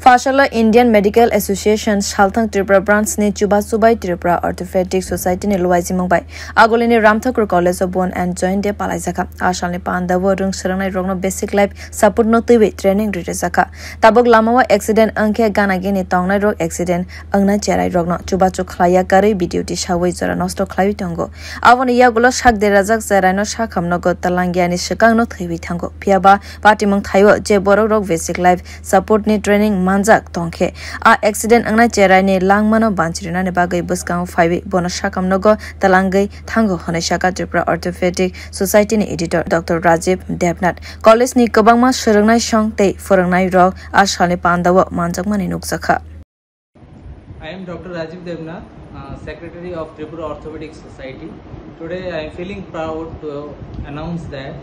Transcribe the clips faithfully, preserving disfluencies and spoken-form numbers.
Phasalo Indian Medical Association Salthang Tripura Branch ni chubachu bai Tripura Orthopedic Society ni luaijimung bai Agulini Ramthakur College o Bone and Joint Day palaijakha. A salni pandao rwng swrwngnai rokno basic life support no twiwi training rijakha. Tabuk lamao accident wngkhe gana gini tongnai rok accident wngna cherai rokno chubachu khlaiya karwi video tisawi jora nosto khlaiwi tongo. Aboni yagulo sak derajak cheraino sakham nogo twlangyani swkangno thwiwi thango. Phiyaba patimung thaio je borok rok basic life support ni training manjak tongkhe, a accident wngnai cherai ni langmano banchirinani bagwi bwskango phaiwi bono sakam nogo twlangwi thango, hwnwi sakha Tripura Orthopedic Society ni editor Doctor Rajiv Debnath. College ni kwbangma swrwngnai song tei phwrwngnai rok a salni pandao manjakmani nukjakha. I am Doctor Rajiv Debnath, uh, Secretary of Tripura Orthopedic Society. Today I am feeling proud to announce that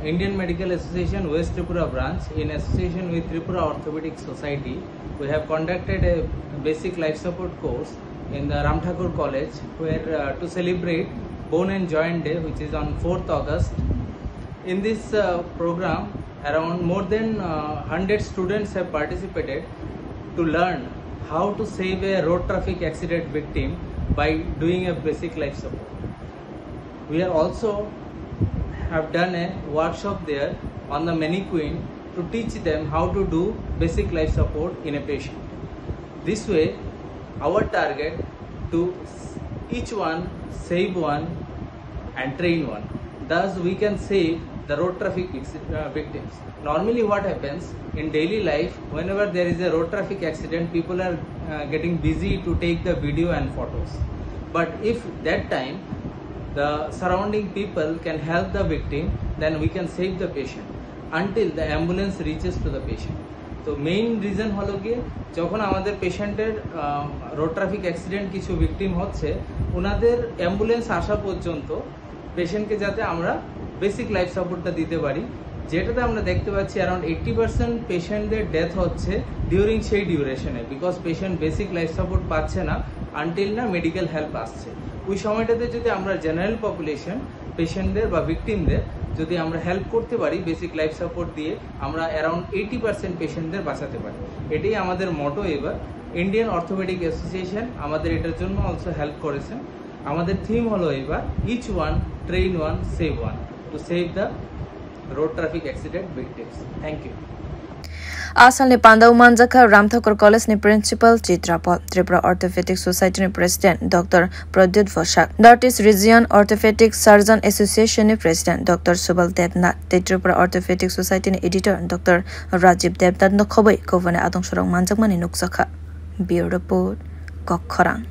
Indian Medical Association West Tripura Branch, in association with Tripura Orthopedic Society, we have conducted a basic life support course in the Ramthakur College, where, uh, to celebrate Bone and Joint Day, which is on fourth August. In this, uh, program, around more than, uh, hundred students have participated to learn how to save a road traffic accident victim by doing a basic life support. We are also have done a workshop there on the mannequin to teach them how to do basic life support in a patient. This way, our target to s-, each one save one and train one. Thus, we can save the road traffic ex-, uh, victims. Normally, what happens in daily life, whenever there is a road traffic accident, people are, uh, getting busy to take the video and photos. But if that time the surrounding people can help the victim, then we can save the patient until the ambulance reaches to the patient. তো main reason হলো গিয়ে, যখন আমাদের পেশেন্টের road traffic accident কিছু ভিকটিম হচ্ছে, ওনাদের অ্যাম্বুলেন্স আসা পর্যন্ত পেশেন্টকে যাতে আমরা বেসিক লাইফ সাপোর্টটা দিতে পারি, যেটাতে আমরা দেখতে পাচ্ছি অ্যারাউন্ড এইট্টি পার্সেন্ট পেশেন্টদের ডেথ হচ্ছে ডিউরিং সেই ডিউরেশনে, because patient basic life support পাচ্ছে না আনটিল না মেডিকেল হেল্প আসছে। ওই সময়টাতে যদি আমরা জেনারেল পপুলেশন পেশেন্টদের বা ভিকটিমদের যদি আমরা হেল্প করতে পারি বেসিক লাইফ সাপোর্ট দিয়ে, আমরা অ্যারাউন্ড এইট্টি পার্সেন্ট পেশেন্টদের বাঁচাতে পারি। এটাই আমাদের মটো এবার। ইন্ডিয়ান অর্থোপেডিক অ্যাসোসিয়েশন আমাদের এটার জন্য অলসো হেল্প করেছেন। আমাদের থিম হলো এবার Each One Train One Save One, to save the road traffic accident victims. Thank you. A salni pandao manjakha Ramthakur College ni Principal Chitra Paul, Tripura Orthopedic Society ni President Doctor Pradyut Bosak, North East Region Orthopedic Surgeon Association ni President Doctor Subal Debnath tei Tripura Orthopedic Society ni Editor Doctor Rajiv Debnath no khoboi kubuni adong sorok manjakmani nukjakha. Bureau Report, Kokkhorang.